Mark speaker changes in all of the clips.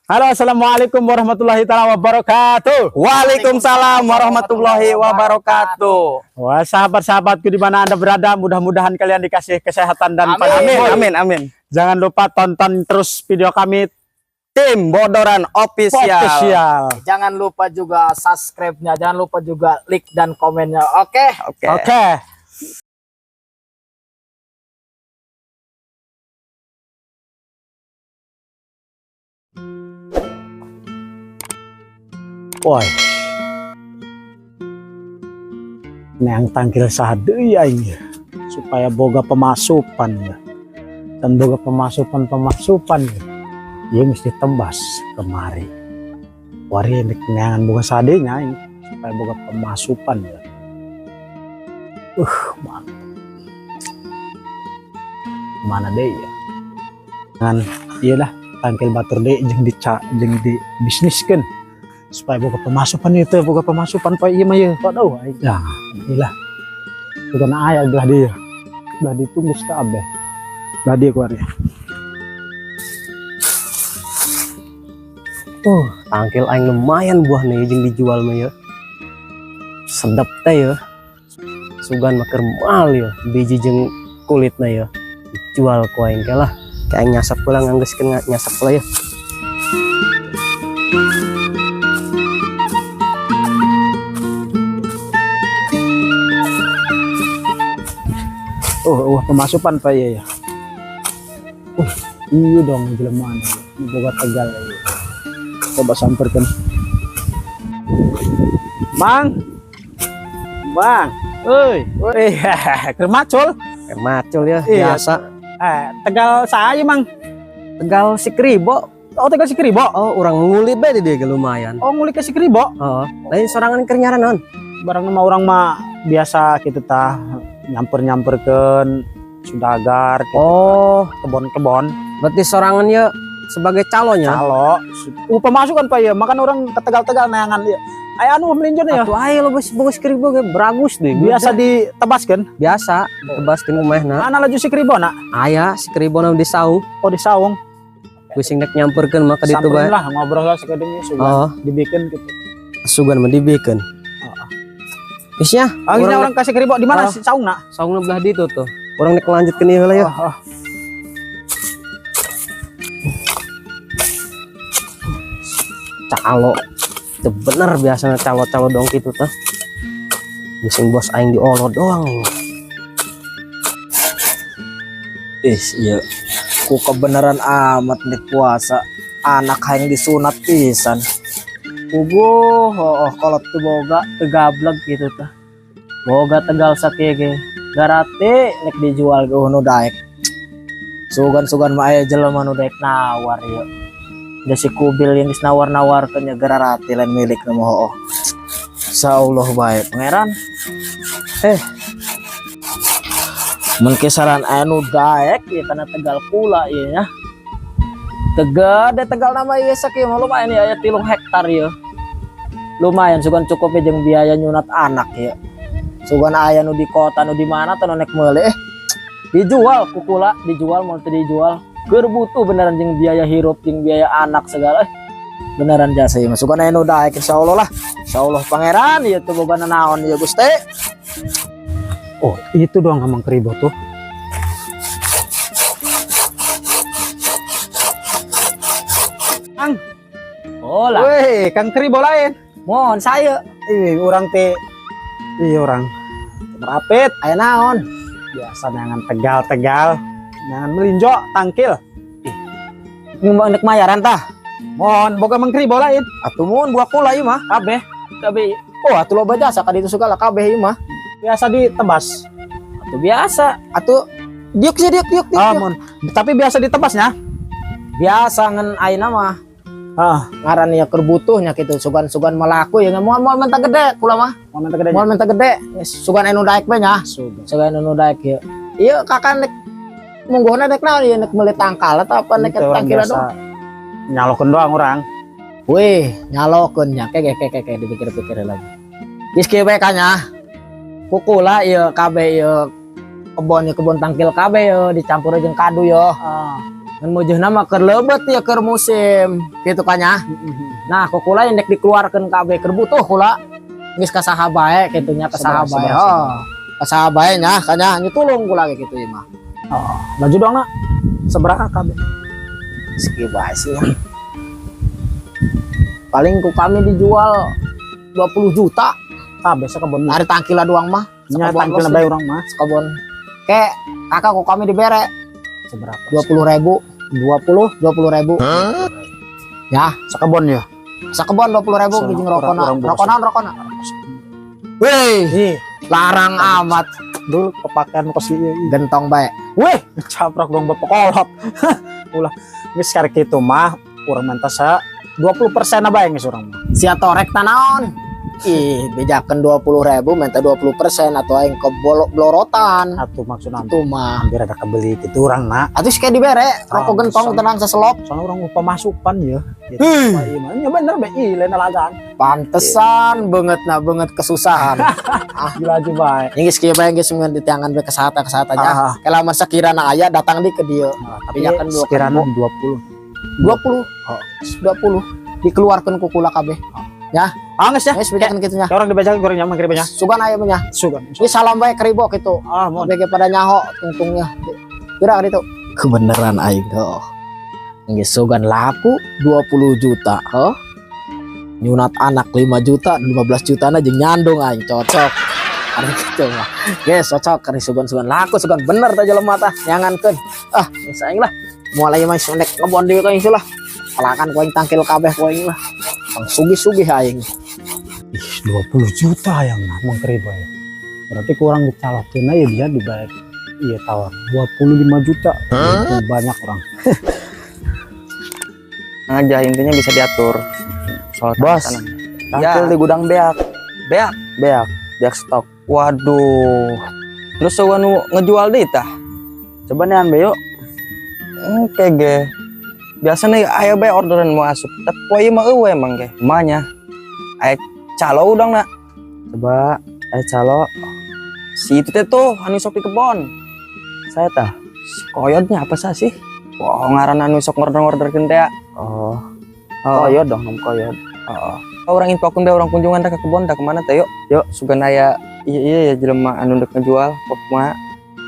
Speaker 1: Halo, assalamualaikum warahmatullahi taala wabarakatuh.
Speaker 2: Waalaikumsalam warahmatullahi wabarakatuh.
Speaker 1: Wah, sahabat-sahabatku di mana Anda berada, mudah-mudahan kalian dikasih kesehatan dan
Speaker 2: Amin,
Speaker 1: panjang
Speaker 2: amin,
Speaker 1: umur.
Speaker 2: Amin, amin.
Speaker 1: Jangan lupa tonton terus video kami.
Speaker 2: Tim Bodoran Official.
Speaker 1: Official.
Speaker 3: Jangan lupa juga subscribe-nya, jangan lupa juga like dan komennya. Oke.
Speaker 2: Oke.
Speaker 1: Oke. Woi. Neang tangkil saha deui aing ya, supaya boga pemasukan ya. Dan boga pemasukan pemasukan ya. Ieu mesti tebas kemari. Wari nek neangan boga saha deui nya aing supaya boga pemasukan ya. Mantap. Mana deh ya? Ngan iyalah tangkil batur deui jeung dica jeung di bisniskeun supaya boga pemasukan itu, boga pemasukan poe ieu mah ieu. Waduh aing. Ya, iyalah. Bukan aya belah dia. Belah ditunggu kabeh. Belah dia keluar ya.
Speaker 4: Tangkil aing lumayan buah nih jeung dijual mah ya. Sedep teh ya. Sugan mah keur mahal ya, biji jeung kulitna ya. Dijual ku aing ke lah. Kayak aing nyasap pula nganggeuskeun nyasap pula ya.
Speaker 1: Oh, wah pemasukan Pak iya ya. Iya dong jelema ini boga Tegal ya. Coba samperkan. Mang. Bang.
Speaker 4: Oi,
Speaker 1: Woi, keur macul.
Speaker 4: keur macul ya,
Speaker 1: Iya.
Speaker 4: biasa.
Speaker 1: Tegal saya, Mang.
Speaker 4: Tegal Sikribo.
Speaker 1: Oh, Tegal Sikribo.
Speaker 4: Oh, urang nguli bae di dieu ge lumayan.
Speaker 1: Oh, nguli ke Sikribo.
Speaker 4: Oh, lain sorangan keur nyaran naon?
Speaker 1: Barang mah urang mah biasa gitu tah, nyamper-nyamperkeun sudagar gitu.
Speaker 4: Oh,
Speaker 1: Kebon-kebon.
Speaker 4: Berarti sorangan ya sebagai calonnya.
Speaker 1: Calo. Pemasukan Pak ya, makan orang ke Tegal-Tegal neangan ya. Aya anu melinjo ya.
Speaker 4: Atuh aya lo bos bagus Kribo ge beragus deh.
Speaker 1: Biasa ditebaskeun.
Speaker 4: Biasa ditebaskeun umehna.
Speaker 1: Mana laju si Kribo nak?
Speaker 4: Aya si Kribo na di saung.
Speaker 1: Oh, di saung.
Speaker 4: Geus nek nyamperkeun mah ka ditu
Speaker 1: Samperin
Speaker 4: bae.
Speaker 1: lah ngobrol lah sakedeung sugan
Speaker 4: Oh,
Speaker 1: dibikin gitu.
Speaker 4: Sugan mah dibikeun.
Speaker 1: Heeh.
Speaker 4: Geus nya,
Speaker 1: Ah, ini
Speaker 4: urang
Speaker 1: orang kasih Kribo di mana
Speaker 4: Oh.
Speaker 1: si saung nak?
Speaker 4: Saungna belah ditu tuh. Urang nek lanjutkeun ieu heula ya.
Speaker 1: Oh, oh.
Speaker 4: Calo. Itu bener biasanya calo-calo dong gitu tuh. Bising bos aing diolot doang ini.
Speaker 3: Ih, iya. Ku kebenaran amat nih puasa. Anak aing disunat pisan. Puguh, oh, oh kolot tuh boga tegableg gitu tuh. Boga tegal sakieu ge. Garate nek dijual ge nu daek. Sugan-sugan mah aya jelema nu daek nawar ieu. Da si kubil yang geus nawar-nawarkeun nya gararate lain milik nu mah hooh. Insyaallah bae pangeran. Mun kisaran aya nu daek ieu kana Tegal pula ieu nya. Tegal de Tegal nama ieu sakieu mah lumayan ieu aya 3 hektar ieu. Lumayan sugan cukup ya jeung biaya nyunat anak ieu. Sugan aya nu di kota nu di mana teh nu nek meuli dijual kukula dijual mau teu dijual. Keur butuh beneran jeung biaya hirup jeung biaya anak segala. Beneran jasa ieu mah. Sugan aya nu daek insyaallah lah. Insyaallah pangeran ieu teh boga naon ieu Gusti.
Speaker 1: Oh, itu doang Amang Kribo tuh. Kang.
Speaker 3: Oh lah.
Speaker 1: Weh, Kang Kribo lain.
Speaker 3: Mohon saya.
Speaker 1: Ih, urang teh. Iya orang. Merapit.
Speaker 3: Aya naon?
Speaker 1: Biasa neangan Tegal-Tegal. Neangan melinjo tangkil.
Speaker 3: Ih. Ngomong nek mayaran tah.
Speaker 1: Mohon boga Mang Kribo lain.
Speaker 3: Atuh mun buah kula ieu mah kabeh. Kabeh. Oh, atuh loba jasa ka ditu segala kabeh ieu mah.
Speaker 1: Biasa ditebas.
Speaker 3: Atuh biasa. Atuh diuk sih diuk diuk diuk.
Speaker 1: Oh, mun. Tapi biasa ditebasnya.
Speaker 3: Biasa ngan ayeuna mah.
Speaker 1: Ah,
Speaker 3: Ngaran ya keur butuhnya kitu sugan-sugan malaku ya moal moal minta gede kula mah.
Speaker 1: Moal minta gede.
Speaker 3: Moal minta gede. Sugan anu daek bae nya.
Speaker 1: Sugan.
Speaker 3: Sugan anu daek ieu. Ieu kakak nek mungguhna nek naon ieu nek meuli tangkal atau apa nek
Speaker 1: Itu orang
Speaker 3: tangkil
Speaker 1: biasa
Speaker 3: doang.
Speaker 1: Nyalokeun doang orang.
Speaker 3: Wih, nyalokeun nya keke keke keke dipikir-pikir lagi. Geus kieu bae kanya. Kukula ieu kabeh ieu kebon ieu kebon tangkil kabeh ieu dicampur jeung kadu yo.
Speaker 1: Ah.
Speaker 3: Ngan meujeuhna mah keur leubet ya, keur musim gitu kan ya. Nah, ku kula yang dek dikeluarkeun kabeh, keur butuh kula. Geus ka saha bae kitu nya, ka saha
Speaker 1: Sabar,
Speaker 3: bae.
Speaker 1: sabar.
Speaker 3: Oh. Ka saha bae nya, kanya nya tulung kula ge kitu ieu mah.
Speaker 1: Oh, laju dong nak. Seberapa kabeh?
Speaker 3: Sakieu bae sih ya. Paling ku kami dijual 20 juta.
Speaker 1: Kabeh sakebon.
Speaker 3: Ari tangkila doang mah.
Speaker 1: Nya
Speaker 3: Sakebon
Speaker 1: tangkil
Speaker 3: los
Speaker 1: bae urang mah.
Speaker 3: Sakebon. Kayak kakak ku kami dibere
Speaker 1: Seberapa?
Speaker 3: 20 ribu.
Speaker 1: 20.
Speaker 3: 20 ribu. Ya.
Speaker 1: Sakebon ya.
Speaker 3: Sakebon 20 ribu
Speaker 1: Soalnya
Speaker 3: jeung rokona.
Speaker 1: orang boros.
Speaker 3: Rokona rokona. Wih,
Speaker 1: Ih,
Speaker 3: larang amat.
Speaker 1: Dulu kepakaian kos ieu.
Speaker 3: Gentong bae.
Speaker 1: Weh, caprok dong bapak kolot. Ulah, geus karek kitu mah urang menta sa 20% bae geus urang mah.
Speaker 3: Sia torek tanaon. Ih, bejakeun 20 ribu minta 20% atau aing kebolok blorotan.
Speaker 1: Atuh maksudna
Speaker 3: Itu mah.
Speaker 1: Hampir ada kebeli gitu urang nak.
Speaker 3: Atuh kayak dibere rokok
Speaker 1: Ah,
Speaker 3: gentong tenang seselop.
Speaker 1: Soalnya urang mah pemasukan ya. Gitu.
Speaker 3: Hmm.
Speaker 1: Wah, iya mah. Ya bener be, ih lain lalagan.
Speaker 3: Pantesan banget nah banget kesusahan.
Speaker 1: Gila aja bae.
Speaker 3: Ini geus kieu bae, geus mun ditiangan bae kesahata-kesahatanya.
Speaker 1: Ah,
Speaker 3: Kelamun sakirana aya datang di ke dieu.
Speaker 1: ah, tapi
Speaker 3: Bejakeun dua
Speaker 1: sekiranya 20.
Speaker 3: 20.
Speaker 1: Oh.
Speaker 3: 20 dikeluarkan ku kula kabeh.
Speaker 1: Ah, geus ya.
Speaker 3: Geus bejakeun kitu nya.
Speaker 1: Kayak orang dibacakan goreng nyaman kira banyak.
Speaker 3: Sugan aya mah nya.
Speaker 1: Sugan.
Speaker 3: Ini salam bae keribo kitu.
Speaker 1: Ah, mohon.
Speaker 3: Kabeh pada nyaho tungtungnya. Kira itu. Kebenaran aing heuh. Geus sugan laku 20 juta, heuh. Nyunat anak 5 juta, 15 juta na jeung nyandung aing cocok. Ari kitu mah. Geus cocok ari sugan-sugan laku, sugan bener tah jelema tah nyangankeun. Ah, geus aing lah. Moal aya mah nek ngebon deui ka aing lah. Pelakan ku aing tangkil kabeh ku aing lah. Pang sugih-sugih aing.
Speaker 1: Ih, 20 juta yang mah mang keribo ya. Berarti kurang dicalokin aja dia dibayar. Iya tawar 25 juta. Itu banyak orang.
Speaker 2: Aja intinya bisa diatur soal
Speaker 5: Bos,
Speaker 2: tanah.
Speaker 5: tangkil
Speaker 2: Ya.
Speaker 5: di gudang beak,
Speaker 2: Beak,
Speaker 5: beak, beak stok.
Speaker 2: Waduh. Terus euweuh nu ngejual deui tah?
Speaker 5: Coba nih ambil yuk.
Speaker 2: Oke ge. Biasanya aya bae orderan mau asup. Tapi poe ieu mah euweuh emang ge. Manya. Aya calo udang nak.
Speaker 5: Coba, calo.
Speaker 2: Si itu teh tuh anu sok di kebon.
Speaker 5: Saya tah.
Speaker 2: Si koyotnya apa sah sih? Wah, ngaran anu sok ngorder-ngorderkeun teh.
Speaker 5: Oh. Koyot dong, nom koyot.
Speaker 2: Heeh. Orang infokeun bae, orang kunjungan teh ke kebon teh kemana teh yuk.
Speaker 5: Yuk.
Speaker 2: Sugan aya iya ya jelema anu dek ngejual pok mah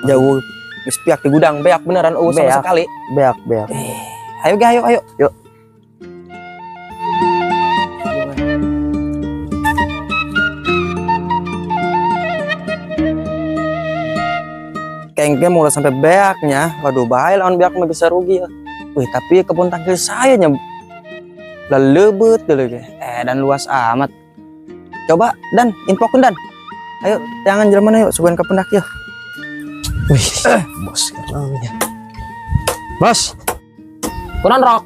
Speaker 2: jauh geus piak di gudang beak beneran euweuh sama
Speaker 5: Beak.
Speaker 2: sekali.
Speaker 5: Beak, beak.
Speaker 2: Ayo ge, ayo ayo.
Speaker 5: Yuk.
Speaker 2: Kengke mulai sampai beaknya. Waduh, bahaya lawan beak mah bisa rugi ya. Wih, tapi kebun tangkil saya nya lelebet dulu ge. Dan luas amat. Coba dan infokeun dan. Ayo, jangan jelema yuk, sugan ke pendak ya.
Speaker 4: Wih, bos ya. Bos,
Speaker 3: Kunaon rok?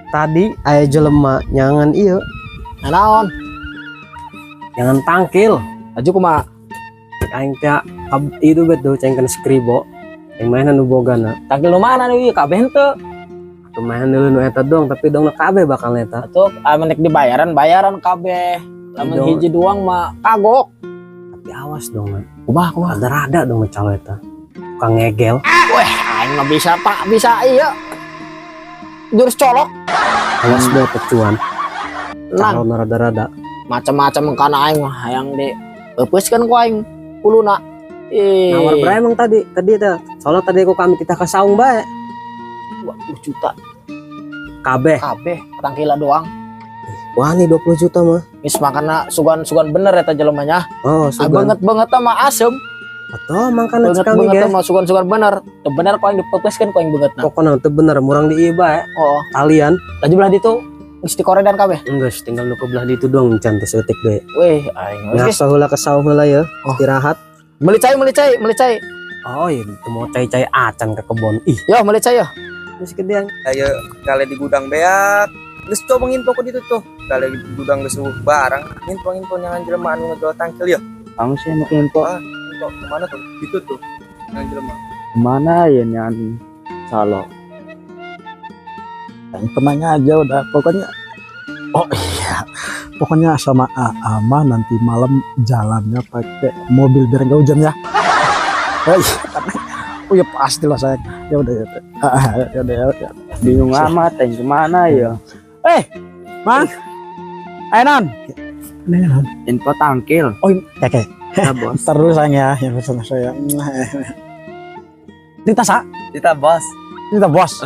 Speaker 4: Tadi aya jelema nyangan ieu,
Speaker 3: Naon?
Speaker 4: Nyangan tangkil.
Speaker 3: Laju kumaha?
Speaker 4: Aing teh itu betul cengkeun skribo. Yang mana nu bogana?
Speaker 3: Tangkil nu mana nih kabeh henteu?
Speaker 4: Lumayan dulu nu eta dong, tapi dong nu kabeh bakal eta.
Speaker 3: Atuh amun nek dibayaran bayaran kabeh. Lamun
Speaker 4: Dong.
Speaker 3: hiji doang mah kagok.
Speaker 4: Tapi awas dong, man.
Speaker 3: Kumaha kumaha?
Speaker 4: Rada-rada dong calo eta. Tukang ngegel.
Speaker 3: Weh, aing mah bisa pak, bisa iya. Jurus colok.
Speaker 4: Awas dong pecuan.
Speaker 3: Nang
Speaker 4: Calon rada-rada.
Speaker 3: Macam-macam kana aing mah hayang di eupeuskeun ku aing kuluna. Ih,
Speaker 4: Nawar berapa emang tadi? Tadi teh. Soalnya tadi aku kami kita ke saung bae.
Speaker 3: 20 juta
Speaker 4: Kabeh.
Speaker 3: kabeh tangkila doang.
Speaker 4: Wah, nih 20 juta mah.
Speaker 3: Geus makana sugan-sugan bener eta jelemanya.
Speaker 4: Oh,
Speaker 3: Ah,
Speaker 4: sugan.
Speaker 3: banget-banget mah asem.
Speaker 4: Atau mangkana
Speaker 3: Banget
Speaker 4: cek kami
Speaker 3: banget
Speaker 4: ge.
Speaker 3: mah sugan-sugan bener. Teu bener ku aing dipepeuskeun ku aing beungeutna.
Speaker 4: Pokoknya teu bener murang di ieu bae.
Speaker 3: Oh,
Speaker 4: Kalian
Speaker 3: laju belah ditu geus dikoredan kabeh.
Speaker 4: enggak, tinggal nu ke belah ditu doang can teh seutik deui.
Speaker 3: Weh, aing geus.
Speaker 4: Ngasa heula ke saung heula ya.
Speaker 3: Oh.
Speaker 4: Istirahat.
Speaker 3: Meuli cai, meuli cai, meuli cai.
Speaker 4: Oh iya, itu mau cai-cai acan ke kebon. Ih,
Speaker 3: Yo, meuli cai yo.
Speaker 4: geus gedean.
Speaker 2: Ayo kali di gudang beak. Geus coba nginfo ke ditu tuh. Kali di gudang geus euweuh barang. Info-info nyangan jelema anu ngejual tangkil ya.
Speaker 5: Kamu sih mau info
Speaker 2: Ah, info kemana tuh? Itu tuh. Nyangan jelema.
Speaker 5: kemana ya nyan calo?
Speaker 1: Yang tenang aja udah pokoknya. Oh iya, pokoknya sama Ama nanti malam jalannya pakai mobil biar nggak hujan ya. Oh iya, karena Oh ya pastilah sayang. Ya udah ya. Ya udah ya. Ya.
Speaker 5: Bingung amat aing kemana ya?
Speaker 1: Mang. Ayo non. Ini non.
Speaker 5: Info tangkil.
Speaker 1: Oh, ini oke.
Speaker 5: Ya, bos.
Speaker 1: Ntar dulu sayang ya. Ya bersama saya. Dita sa?
Speaker 2: Kita bos.
Speaker 1: Dita bos.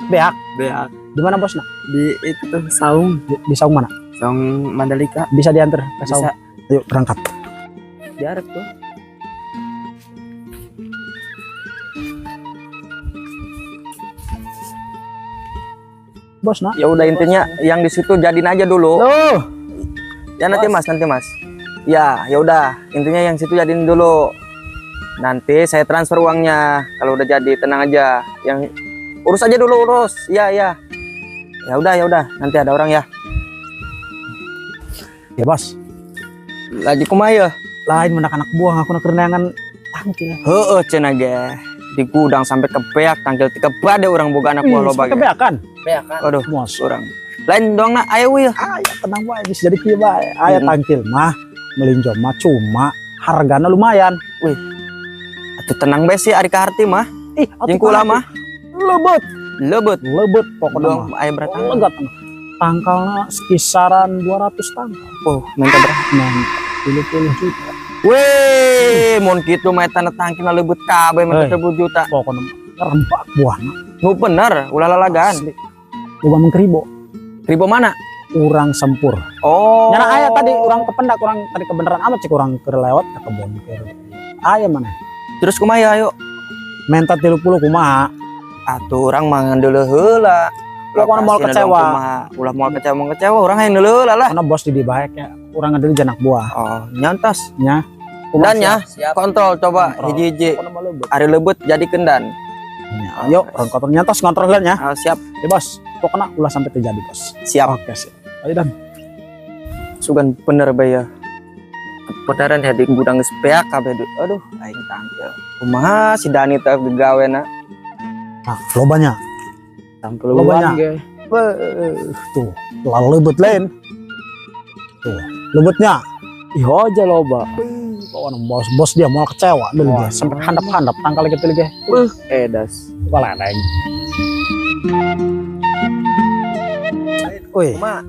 Speaker 1: Beak.
Speaker 5: Beak.
Speaker 1: Di mana bos nak?
Speaker 5: Di itu tuh saung,
Speaker 1: Di saung mana?
Speaker 5: Saung Mandalika.
Speaker 1: Bisa diantar ke saung.
Speaker 5: Bisa.
Speaker 1: Ayo berangkat.
Speaker 5: Jarak tuh.
Speaker 1: Bos nak.
Speaker 2: Ya udah intinya yang di situ jadiin aja dulu.
Speaker 1: Tuh.
Speaker 2: Ya nanti Mas, nanti Mas. Ya, ya udah, intinya yang situ jadiin dulu. Nanti saya transfer uangnya kalau udah jadi, tenang aja. Yang urus aja dulu urus. Ya, ya. Ya udah, nanti ada orang ya.
Speaker 1: Ya bos.
Speaker 2: Lagi kumaha ya?
Speaker 1: Lain menak anak buah aku nak kerenangan tangkil.
Speaker 2: Heeh, cenah ge. Di gudang sampai kebeak tangkil tiga bade orang boga anak buah loba ge.
Speaker 1: Kebeakan.
Speaker 2: Aduh,
Speaker 1: Mos.
Speaker 2: orang. Lain doang nak ayo ya.
Speaker 1: Aya tenang wae bisa jadi kieu bae. Aya tangkil mah melinjo mah cuma hargana lumayan.
Speaker 2: Atuh tenang bae sih ari ka harti mah.
Speaker 1: Ih,
Speaker 2: Jeung kula mah
Speaker 1: lebet,
Speaker 2: lebet.
Speaker 1: Lebet pokoknya
Speaker 2: Doang
Speaker 1: mah.
Speaker 2: aya berapa?
Speaker 1: Legat. Tangkalnya kisaran 200 tangkal.
Speaker 2: Oh, minta berapa?
Speaker 1: Nah, 30 juta.
Speaker 2: Weh, mun kitu mah eta tangkilna lebet kabeh minta
Speaker 1: Hei.
Speaker 2: 30 juta.
Speaker 1: Pokoknya mah rembak buahna.
Speaker 2: Nu bener, ulah lalagan.
Speaker 1: Asli. Boga mengkeribo.
Speaker 2: Ribo mana?
Speaker 1: Urang sempur.
Speaker 2: Oh.
Speaker 1: Nyana aya tadi urang kependak, urang tadi kebenaran amat cik urang keur lewat ke kebon keur. Aya mana?
Speaker 2: Terus kumaha ya, ayo?
Speaker 1: Menta 30 kumaha?
Speaker 2: Atuh urang mah ngandeuleuh heula.
Speaker 1: Pokoknya moal
Speaker 2: Lokasina dong
Speaker 1: kecewa.
Speaker 2: kumaha. Ulah moal kecewa, moal kecewa urang hayang neuleuh heula lah.
Speaker 1: Karena bos di dieu bae ya. Urang ngedeuli janak buah.
Speaker 2: Oh, nyantos.
Speaker 1: Nya.
Speaker 2: Dan ya, kontrol coba
Speaker 1: Kontrol.
Speaker 2: hiji-hiji.
Speaker 1: Pokoknya mah lebet.
Speaker 2: Ari lebet jadi kendan.
Speaker 1: Ya, ayo, urang kontrol nyantos ngontrol heula nya.
Speaker 2: Ah, siap,
Speaker 1: Ya bos, pokoknya ulah sampai terjadi bos.
Speaker 2: Siap.
Speaker 1: Oke siap. Ayo Dan.
Speaker 2: Sugan bener bae ya. Kebenaran ya di gudang geus beak kabeh. Aduh, aing tangkil. Kumaha si Dani teh gawena?
Speaker 1: Nah, lobanya.
Speaker 5: Tangkil
Speaker 1: Lobanya.
Speaker 5: uang ge.
Speaker 1: Beuh, tuh, lalu lebet lain. Tuh, lebetnya.
Speaker 5: Ih, aja loba.
Speaker 1: Pokoknya bos, bos dia mau kecewa dulu dia. Sampai handap-handap tangkal gitu lagi.
Speaker 5: Edas.
Speaker 1: Walah, Wih,
Speaker 2: Kumaha?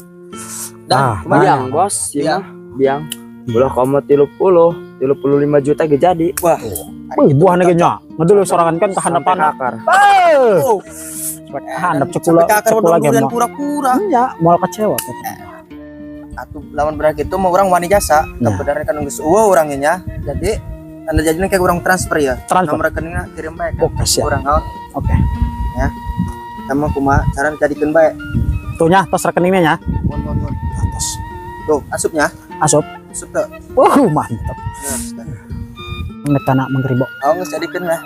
Speaker 2: Dan
Speaker 1: Nah,
Speaker 2: kumaha?
Speaker 5: Biang, bos, ya mah. Biang. Ulah komo 30, 35 juta ge jadi.
Speaker 2: Wah,
Speaker 1: wih, buahna ge nya. Ngedulu sorangan kan
Speaker 5: Sampai
Speaker 1: kehandapan.
Speaker 5: akar.
Speaker 1: Beuh. Sampai kehandap cekula
Speaker 2: Sampai ke akar
Speaker 1: cekula ge
Speaker 2: durian
Speaker 1: mah.
Speaker 2: pura-pura.
Speaker 1: Nya, moal kecewa.
Speaker 2: Atuh lawan benar gitu mah urang wani jasa.
Speaker 1: Nah.
Speaker 2: Kebenaran kan geus eueuh urang nya. Jadi tanda jadinya kayak urang transfer ya.
Speaker 1: Transfer.
Speaker 2: Nomor rekeningna kirim bae ke
Speaker 1: Oke, siap.
Speaker 2: urang haon.
Speaker 1: Oke.
Speaker 2: Ya. Sama kumaha cara jadikeun bae.
Speaker 1: Tuh nya, tos rekeningnya nya.
Speaker 2: Mun mun mun.
Speaker 1: Tos.
Speaker 2: Tuh, asupnya.
Speaker 1: Asup.
Speaker 2: Asup tuh.
Speaker 1: Mantap.
Speaker 2: Nah,
Speaker 1: Nek tanah mengkeribo.
Speaker 2: Oh, geus jadikeun lah.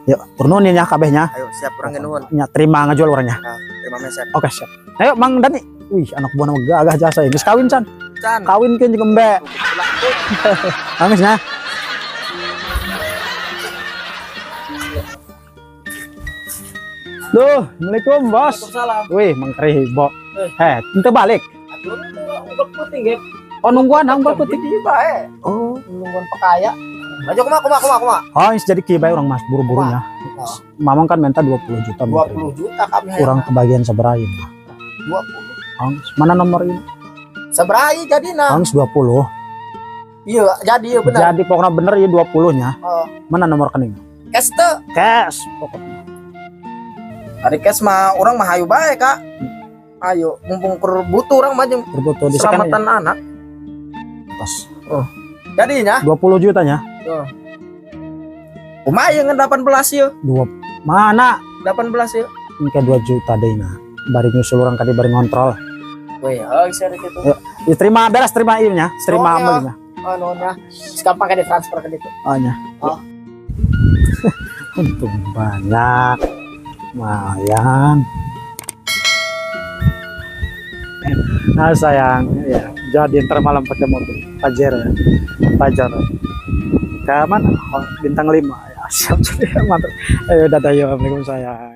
Speaker 1: Yuk, turun nya kabehnya.
Speaker 2: Ayo siap urang ge nuhun.
Speaker 1: Nya terima ngajual orangnya.
Speaker 2: Nah, terima meser.
Speaker 1: Oke, siap. Ayo Mang Dani. Wih, anak buah nama gagah jasa ya. Geus kawin can.
Speaker 2: Can.
Speaker 1: Kawin keun jeung embe. Nangis nya. Duh, Assalamualaikum bos.
Speaker 3: Waalaikumsalam.
Speaker 1: Wih, Mang Kribo. Eh, ente balik.
Speaker 3: Atuh unggul putih ge.
Speaker 1: Oh, nungguan unggul putih.
Speaker 3: Di bae.
Speaker 1: Oh,
Speaker 3: Nungguan pekaya. Maju kumaha kumaha kumaha kumaha.
Speaker 1: oh, ini jadi kieu bae urang mas buru-burunya.
Speaker 3: Oh.
Speaker 1: Mamang kan minta 20 juta Mang Kribo.
Speaker 3: 20 juta kami
Speaker 1: Kurang kebagian sabaraha ieu mah.
Speaker 3: 20.
Speaker 1: Ang, mana nomor ini?
Speaker 3: Sabaraha jadina?
Speaker 1: Ang 20.
Speaker 3: Iya, jadi iya benar.
Speaker 1: Jadi pokoknya bener ya 20 nya.
Speaker 3: Oh.
Speaker 1: Mana nomor rekening?
Speaker 3: Cash teu.
Speaker 1: Cash pokoknya.
Speaker 3: Ari cash mah urang mah hayu bae, Kak. Ayo, mumpung keur butuh urang mah jeung
Speaker 1: Berbutuh di scan
Speaker 3: selamatan anak.
Speaker 1: atas.
Speaker 3: Jadinya
Speaker 1: 20 jutanya.
Speaker 3: kumaha ieu ngan 18 ieu?
Speaker 1: Dua mana?
Speaker 3: 18 ieu.
Speaker 1: Ini kayak 2 juta deh nah. Bari nyusul urang kadi bari ngontrol.
Speaker 3: Weh, heuh sia kitu.
Speaker 1: Ya, terima beres terima ieu nya, terima
Speaker 3: Oh, ya.
Speaker 1: amalnya.
Speaker 3: Oh, nuhun ya. Gampang kan ditransfer ke ditu.
Speaker 1: Oh nya.
Speaker 3: Oh.
Speaker 1: Untung banyak. Lumayan. Nah sayang, ya jadi ntar malam pakai mobil Pajero ya, Pajero. Ke mana? Oh, bintang 5 ya, siap, mantap. Ayo dadah yuk, assalamualaikum sayang.